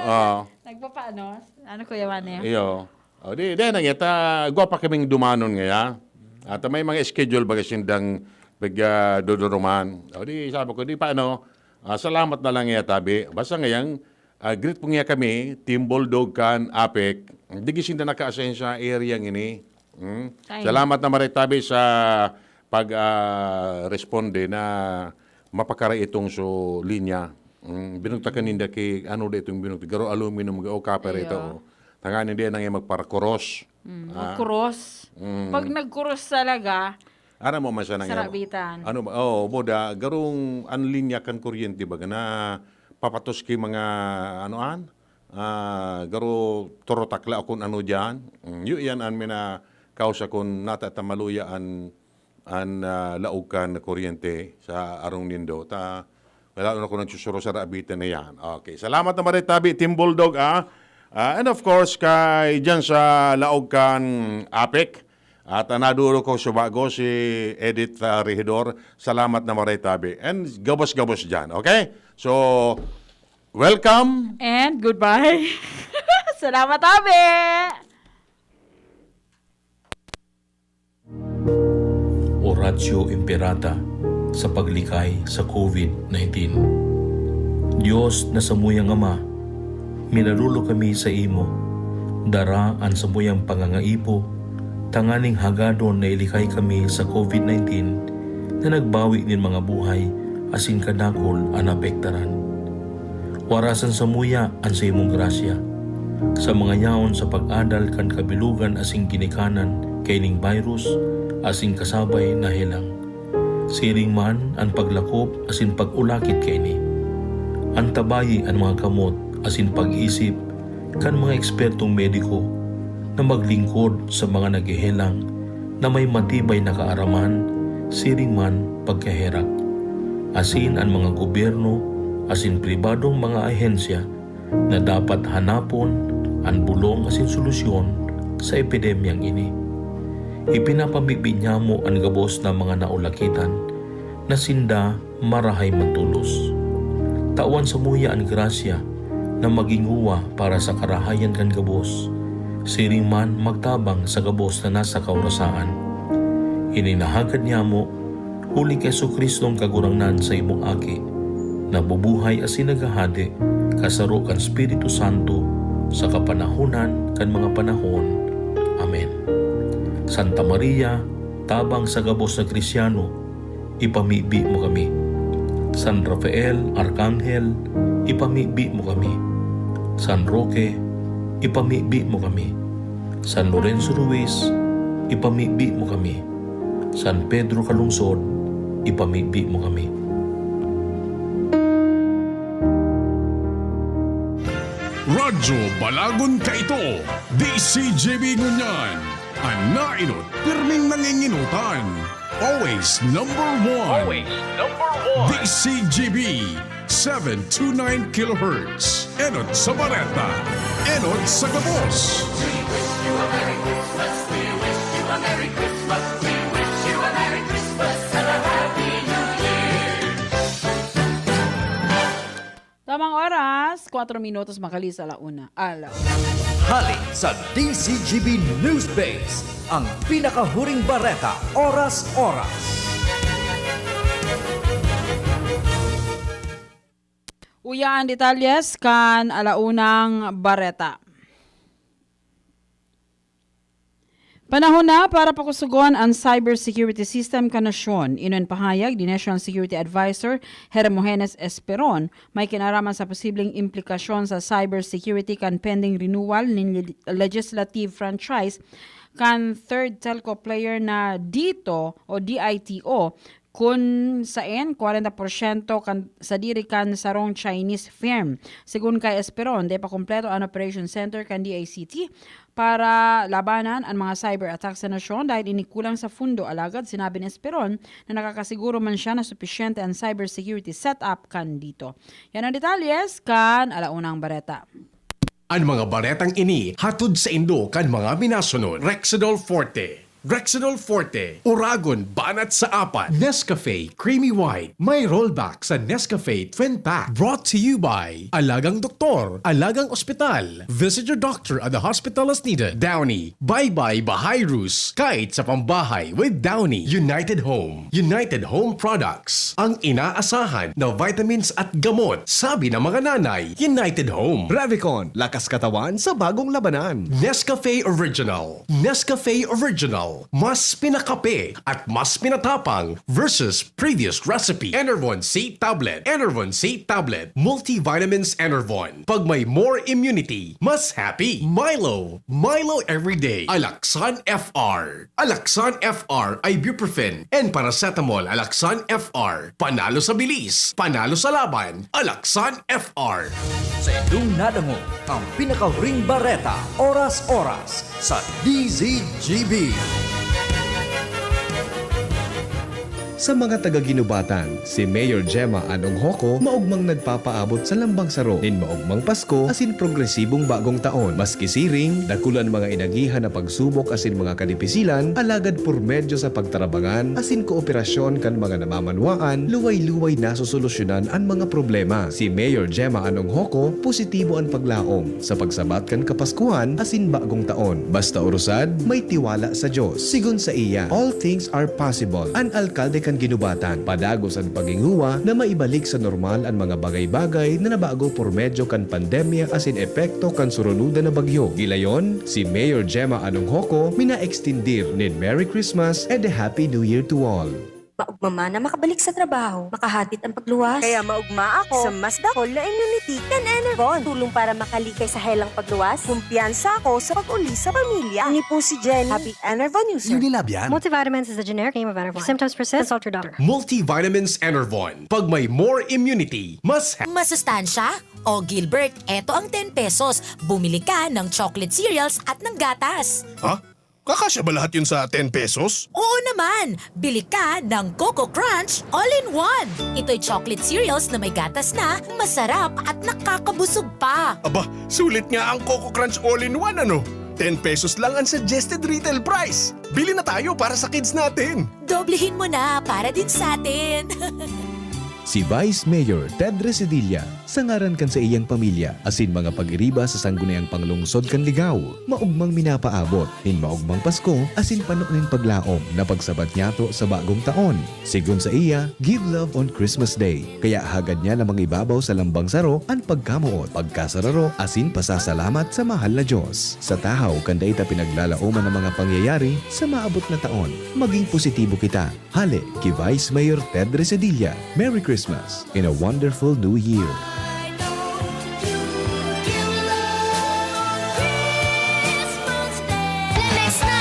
Ah. Nagpapaanos? Ano, Kuya Manny? Iyo. O, di, di, nang ita, gwa pa kaming dumanon ngaya. At may mga schedule baga sindang pag, ah, duduruman. O, di, sabi ko, di paano, ah, salamat na lang ngaya tabi. Basta ngayang, ah, greet po ngaya kami, Team Bulldog kan APEC. Digi sinda naka-assign sa area ngini. Hmm? Time. Salamat na maritabi sa pag, ah, responde na mapakaray itong so linya. Mm, binugtakan ninda ki, ano da itong binugtak? Garo aluminum, o copper ito, Iyo. oh. Tanganing di na nga magparakuros. Mm, Ah. magkuros. Mm. Pag nagkuros talaga, Aram mo man siya na nga, Sarabitan. ano ba? Oo, mo da, garong an linya kan kuryente baga na papatos ki mga, ano an? Ah, garo torotakla o kun ano diyan. Mm, yu iyan an mina kausa kun nata ta maluya an, an, ah, laog kan kuryente sa arong nindo. Ta, wala na ko nagsusuro sa raabitan na yan. Okay. Salamat na Maria Tabi, Team Bulldog, ah. Ah, and of course, kay dyan sa laog kan APEC. At, ah, naduro ko sa bago si Edith, ah, Regidor. Salamat na Maria Tabi. And gabos-gabos dyan. Okay? So, welcome. And goodbye. Salamat, Tabi! Oratio Imperata sa paglikay sa covid nineteen. Dios na samuyang Ama, minaluluyo kami saimo. Dara an samuyang pangangaipo tanganing hagadon na ilikay kami sa covid nineteen na nagbawi nin mga buhay asin kadakul an naapektaran. Warasan samuya an saimong grasya sa mga yaon sa pag-adal kan kabilogan asin ginikanan kaining virus asin kasabay na helang. Siring man an paglakop asin pag-ulakit kaini. Antabayi an mga kamot asin pag-isip kan mga ekspertong mediko na maglingkod sa mga naghehelang na may matibay na kaaraman, siring man pagkaherak. Asin an mga gobyerno asin pribadong mga ahensya na dapat hanapon an bolong asin solusyon sa epidemyang ini. Ipinapamibi niyamo an gabos na mga naulakitan na sinda marahay man tolos. Tawan samuya an grasya na magin uwa para sa karahayan kan gabos, siring man magtabang sa gabos na nasa kaorasaan. Ini na hagad niyamo huli ki Jesu-Cristong Kagurangnan, saimong Aki, na bubuhay asin naghahade kasaro kan Espiritu Santo sa kapanahonan kan mga panahon. Amen. Santa Maria, tabang sa gabos na Kristiano, ipamibi mo kami. San Rafael, Arkanghel, ipamibi mo kami. San Roque, ipamibi mo kami. San Lorenzo Ruiz, ipamibi mo kami. San Pedro Calungsod, ipamibi mo kami. Radyo Balagon kaito, D C G B ngunyan, an naenot, pirming nangingenotan. Always number one. Always number one. D C G B, seven two nine kilohertz. Enot sa bareta, enot sa gabos. We wish you a Merry Christmas. We wish you a Merry Christmas. We wish you a Merry Christmas and a Happy New Year. Tamang oras, kwatro minutos makalipas sa ala una. Ala. Hali sa D C G B News Base, ang pinakahuring bareta, oras-oras. Uya an detalyes kan alaunang bareta. Panahon na para pakusogon an cybersecurity system kan nasyon. Ini an pahayag ni National Security Advisor Hermogenes Esperon, may kinaraman sa posibleng implikasyon sa cybersecurity kan pending renewal nin le-, legislative franchise kan third telco player na DITO o D I T O, kun saen kwarenta porsyento kan, sadiri kan sarong Chinese firm. Segun kay Esperon, dai pa kompleto an operation center kan D I C T para labanan an mga cyber attack sa nasyon dahil ini kulang sa fundo. Alagad sinabi ni Esperon na nakakasiguro man siya na supisyente an cybersecurity setup kan DITO. Yan ang detalyes kan alaunang bareta. An mga baretang ini hatod saindo kan mga minasunod: Rexidol Forte, Rexidol Forte, Oragon, banat sa apat. Nescafe Creamy White, may rollback sa Nescafe Twin Pack. Brought to you by Alagang Doktor, Alagang Ospital. Visit your doctor at the hospital as needed. Downy, Bye Bye Bahayrus, kahit sa pambahay with Downy. United Home, United Home Products, ang inaasahan na vitamins at gamot. Sabi ng mga nanay, United Home. Revicon, lakas katawan sa bagong labanan. Nescafe Original, Nescafe Original. Mas pinakape at mas pinatapang versus previous recipe. Enervon C tablet. Enervon C tablet. Multivitamins Enervon. Pag may more immunity, mas happy. Milo. Milo everyday. Alaxan F R. Alaxan F R, ibuprofen, and paracetamol. Alaxan F R. Panalo sa bilis. Panalo sa laban. Alaxan F R. Sa inyong nadangog ang pinakahuring bareta, oras-oras, sa D Z G B. Sa mga taga-Guinobatan, si Mayor Gemma Anong Hoco maogmang nagpapaabot sa lambang saro nin maogmang Pasko asin progresibong bagong taon. Maski siring, dakul an mga inagihan na pagsubok asin mga kadipisilan, alagad por medyo sa pagtarabangan asin kooperasyon kan mga namamanwaan, luway-luway nasosolusyonan an mga problema. Si Mayor Gemma Anong Hoco, positibo an paglaom sa pagsabat kan Kapaskuhan asin Bagong Taon. Basta orosad, may tiwala sa Diyos. Sigon saiya, all things are possible. An alkalde kan Guinobatan, padagos an paghingowa na maibalik sa normal an mga bagay-bagay na nabago por medyo kan pandemya asin epekto kan surunodan na bagyo. Gilayon, si Mayor Gemma Anong Hoco minaekstindir nin Merry Christmas and a Happy New Year to all. Maogma man na makabalik sa trabaho, makahapit ang pagluwas. Kaya maogma ako sa mas dakol na immunity kan Enervon. Tulong para makalikay sa helang pagluwas. Kumpiyansa ako sa pag-uli sa pamilya. Ini po si Jenny. Happy Enervon user. Unilab yan. Multivitamins is the generic name of Enervon. If symptoms persist, consult your doctor. Multivitamins Enervon. Pag may more immunity, mas ha- Masustansya? O Gilbert, eto ang ten pesos. Bumili ka ng chocolate cereals at ng gatas. Ha? Kakasya ba lahat yun sa ten pesos? Oo naman! Bili ka ng Coco Crunch All-in-One. Ito'y chocolate cereals na may gatas na, masarap at nakakabusog pa. Aba, sulit nga ang Coco Crunch All-in-One, ano? Ten pesos lang ang suggested retail price. Bili na tayo para sa kids natin. Doblehin mo na para din sa atin. Si Vice Mayor Ted Resedilla, sa ngaran kan saiyang pamilya asin mga pag-iriba sa Sangguniang Panglungsod kan Ligao, maogmang minapaabot nin maogmang Pasko asin pano nin paglaom na pagsabat niyato sa bagong taon. Sigon saiya, give love on Christmas Day. Kaya hagad niya na mangibabaw sa lambang saro an pagkamoot, pagkasararo asin pasasalamat sa mahal na Diyos. Sa tahaw kan dai ta pinaglalaoman an mga pangyayari, sa maabot na taon, maging positibo kita. Hale ki Vice Mayor Ted Resedilla, Merry Christmas and a wonderful New Year! Flemex na!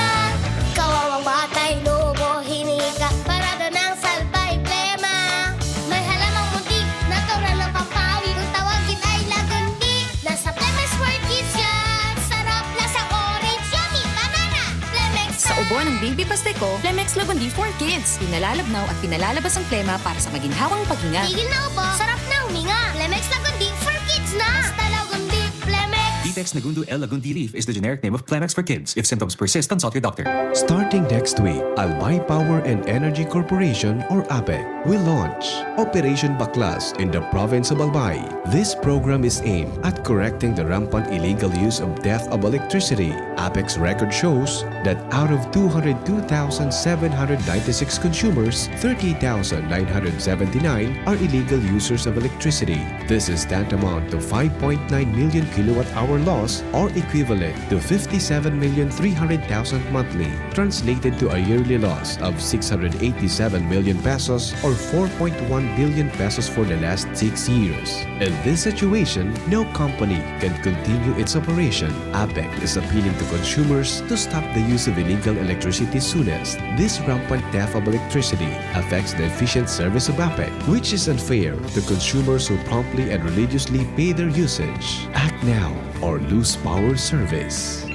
Kawawang batay, lobo, hinika, parada ng salbay, plema. May halamang muntik, natural na pampawi. Kung tawagin ay lagundi, nasa Flemex for Kids yan. Sarap, lasang orange, yummy, banana. Flemex Sa ubo ng baby pasteko, Flemex Lagundi for Kids. Pinalalabnaw at pinalalabas ang plema para sa maginhawang paghinga. Tigil na ubo, sarap na huminga. Flemex Lagundi for Kids na. Basta Lagundi, Flemex. Ditex Nagundu L Lagundi Leaf is the generic name of Flemex for Kids. If symptoms persist, consult your doctor. Starting next week, Albay Power and Energy Corporation or APEC will launch Operation Baklas in the province of Albay. This program is aimed at correcting the rampant illegal use of theft of electricity. APEC's record shows that out of two hundred two thousand seven hundred ninety-six consumers, thirty thousand nine hundred seventy-nine are illegal users of electricity. This is tantamount to five point nine million kilowatt hour loss, or equivalent to fifty-seven million three hundred thousand monthly, translated to a yearly loss of six hundred eighty-seven million pesos or four point one billion pesos for the last six years. In this situation, no company can continue its operation. APEC is appealing to consumers to stop the use of illegal electricity soonest. This rampant theft of electricity affects the efficient service of APEC, which is unfair to consumers who promptly and religiously pay their usage. Act now or lose power service.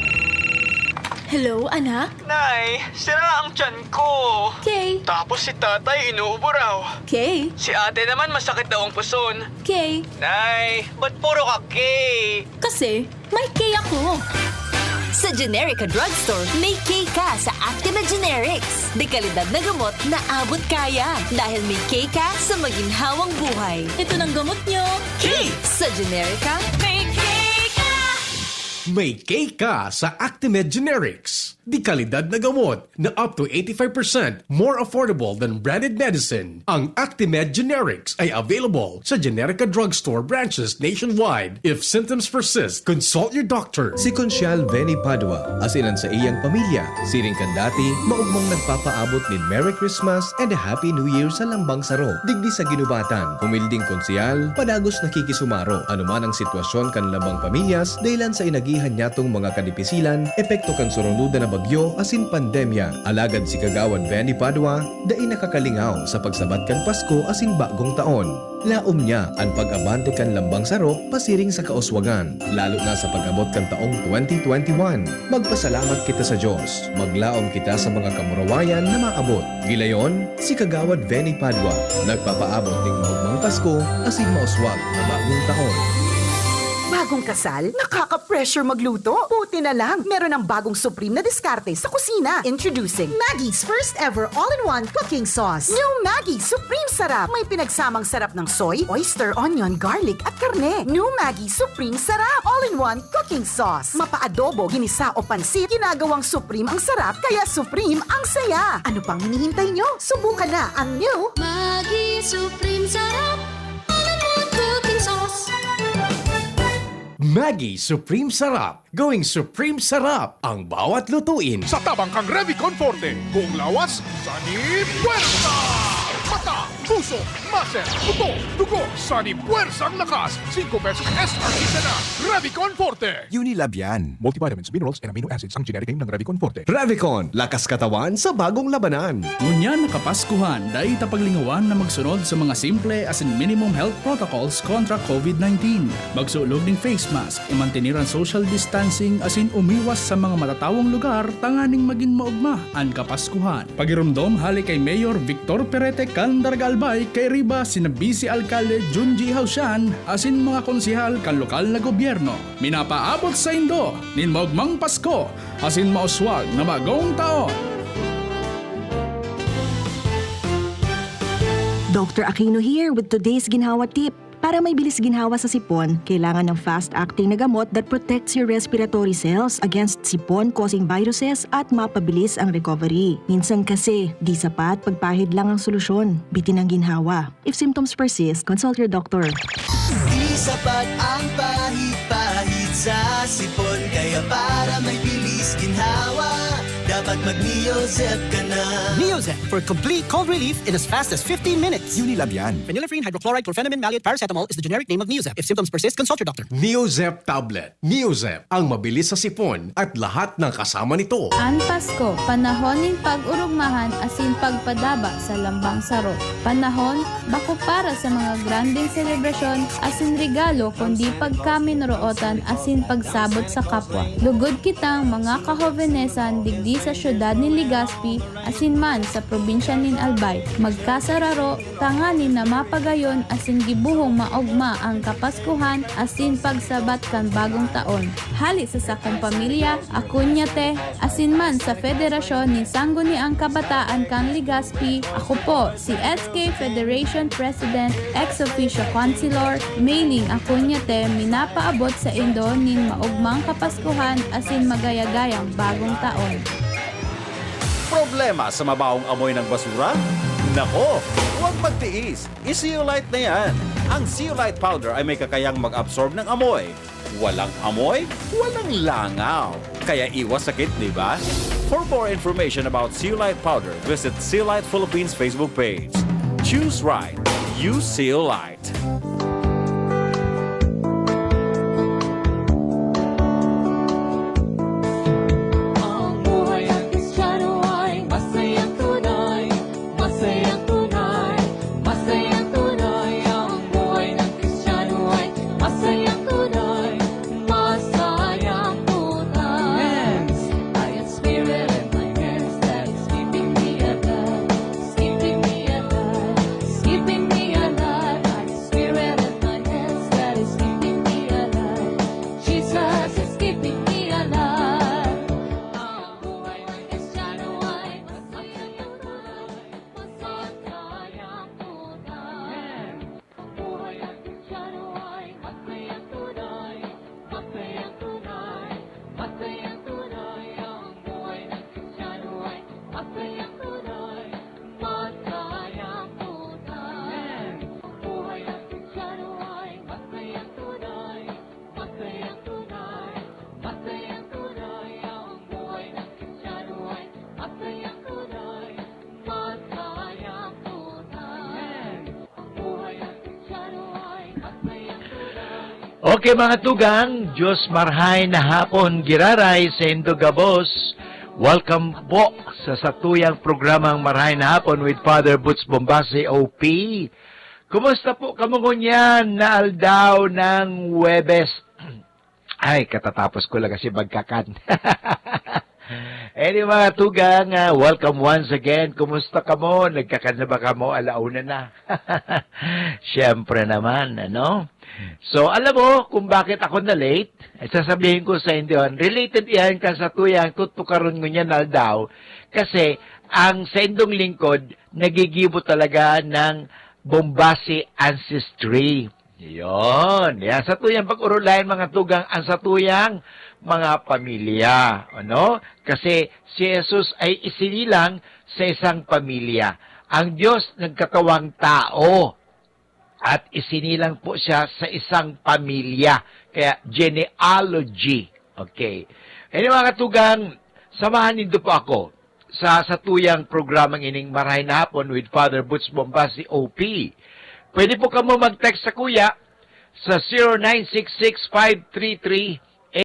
Hello, anak? Nay, sira ang tiyan ko. Okay. Tapos si tatay inuubo raw. Okay. Si ate naman masakit daw ang puson. Okay. Nay, ba't puro ka K? Kasi may K ako. Sa Generica Drugstore, may K ka sa Actimel Generics. Dekalidad na gamot na abot kaya. Dahil may K ka sa maginhawang buhay. Ito ng gamot nyo. K! Sa Generica, may K ka! May K ka sa Actimed Generics. De-kalidad na gamot na up to eighty-five percent more affordable than branded medicine. Ang Actimed Generics ay available sa Generica Drugstore branches nationwide. If symptoms persist, consult your doctor. Si Conchal Veni Padua, asin an saiyang pamilya, siring kan dati, maogmang nagpapaabot nin Merry Christmas and a Happy New Year sa Lambang Saro, digdi sa Guinobatan. Humilding konsehal, padagos nakikisumaro, anuman ang sitwasyon kan lambang pamilyas, dahilan sa inagihan niyatong mga kadipisilan, epekto kan surunodan na bagyo, asin pandemya. Alagad si Kagawad Benny Padua, dai nakakalingaw sa pagsabat kan Pasko asin Bagong Taon. Laom niya an pag-abante kan lambang saro pasiring sa kauswagan, lalo na sa pag-abot kan taong twenty twenty-one. Magpasalamat kita sa Dios. Maglaom kita sa mga kamurawayan na maabot. Gilayon, si Kagawad Benny Padua, nagpapaabot ning maogmang Pasko asin mauswag na Bagong Taon. Bagong kasal? Nakaka-pressure magluto? Buti na lang, meron ng bagong Supreme na diskarte sa kusina. Introducing Maggi's first ever all-in-one cooking sauce. New Maggi Supreme Sarap. May pinagsamang sarap ng soy, oyster, onion, garlic, at karne. New Maggi Supreme Sarap. All-in-one cooking sauce. Mapa-adobo, ginisa o pansit, ginagawang Supreme ang sarap, kaya Supreme ang saya. Ano pang hinihintay nyo? Subukan na ang new Maggi Supreme Sarap. All-in-one cooking sauce. Maggi Supreme Sarap. Gawing Supreme Sarap ang bawat lutuin. Sa tabang kang Revicon Forte, buong lawas, sani puwersa! Mata, puso, muscle, buto, dugo, sani puwersa ang lakas. Singko pesos S R P ka na. Revicon Forte! Unilab yan. Multivitamins, minerals, and amino acids ang generic name ng Revicon Forte. Revicon, lakas katawan sa bagong labanan. Ngunyan na Kapaskuhan, dai ta paglingawan na magsunod sa mga simple asin minimum health protocols kontra COVID nineteen. Magsulog nin face mask, imantener an social distancing asin umiwas sa mga matatawong lugar tanganing magin maogma an Kapaskuhan. Pagiromdom hale kay Mayor Victor Perete kan Daraga Albay, kairiba sina Vice Alkalde Junji Hausian asin mga konsehal kan lokal na gobyerno. Minapaabot saindo nin maogmang Pasko asin mauswag na Bagong Taon. Doctor Aquino here with today's ginhawa tip. Para may bilis ginhawa sa sipon, kailangan ng fast-acting na gamot that protects your respiratory cells against sipon-causing viruses at mapabilis ang recovery. Minsan kasi, di sapat pagpahid lang ang solusyon. Bitin ang ginhawa. If symptoms persist, consult your doctor. Di sapat ang pahid-pahid sa sipon, kaya para may bilis ginhawa, dapat mag-Neozep ka na. Neozep for complete cold relief in as fast as fifteen minutes. Unilab yan. Phenylephrine, hydrochloride, chlorphenamine, maleate, paracetamol is the generic name of Neozep. If symptoms persist, consult your doctor. Neozep tablet. Neozep, ang mabilis sa sipon at lahat ng kasama nito. An Pasko, panahon nin pag-orogmahan asin pagpadaba sa lambang saro. Panahon, bako para sa mga grandeng selebrasyon asin regalo, kundi pagkaminorootan asin pagsabot sa kapwa. Lugod kitang mga kahobenesan digdi sa siyudad nin Legazpi asin man sa probinsya nin Albay. Magkasararo, tanganing na mapagayon asin gibohong maogma ang Kapaskuhan asin pagsabat kan Bagong Taon. Hale sa sakong pamilya, Acuñate, asin man sa Federasyon nin Sangguniang Kabataan kan Legazpi, ako po, si S K Federation President, ex officio Councilor, Meiling Acuñate, minapaabot saindo nin maogmang Kapaskuhan asin magayagayang Bagong Taon. Problema sa mabahong amoy ng basura? Nako, huwag magtiis. I-Zeolite na yan. Ang Zeolite Powder ay may kakayang mag-absorb ng amoy. Walang amoy, walang langaw. Kaya iwas sakit, di ba? For more information about Zeolite Powder, visit Zeolite Philippines Facebook page. Choose right. Use Zeolite. Ang buhay ng Kristiyano ay masayang tunay, masayang tunay, masayang tunay. Ang buhay ng Kristiyano ay masayang tunay, masayang tunay. Yes. I got spirit in my hands that is keeping me alive, is keeping me alive, is keeping me alive. I got spirit Okay, mga tugang, Diyos marhay na hapon, giraray sa indo gabos. Welcome po sa satuyang programang Marhay na Hapon with Father Boots Bombasi, O P. Kumusta po kamo ngunyan na aldaw ng Huwebes? Ay, katatapos ko lang kasi magkakan. Anyway, mga tugang, ah, welcome once again. Kumusta kamo? Nagkakan na ba kamo? Alauna na. Siyempre naman, ano? So, alam mo kung bakit ako na-late? Ay, sasabihin ko sa inyo, related iyan kan satuyang tutukaron ngunyan na aldaw. Kasi, ang saindong lingkod, nagigibo talaga ng Bombasi ancestry. Yon. Yan, satuyang pag-orolayan, mga tugang, ang satuyang mga pamilya. Ano? Kasi si Jesus ay isinilang sa isang pamilya. Ang Diyos nagkatawang tao at isinilang po siya sa isang pamilya. Kaya genealogy. Okay. Anyway, mga tugang, samahan nindo po ako sa satuyang programang ining Marhay na Hapon with Father Boots Bombasi, O P. Pwede po kamo mag-text sa kuya sa zero nine six six five three three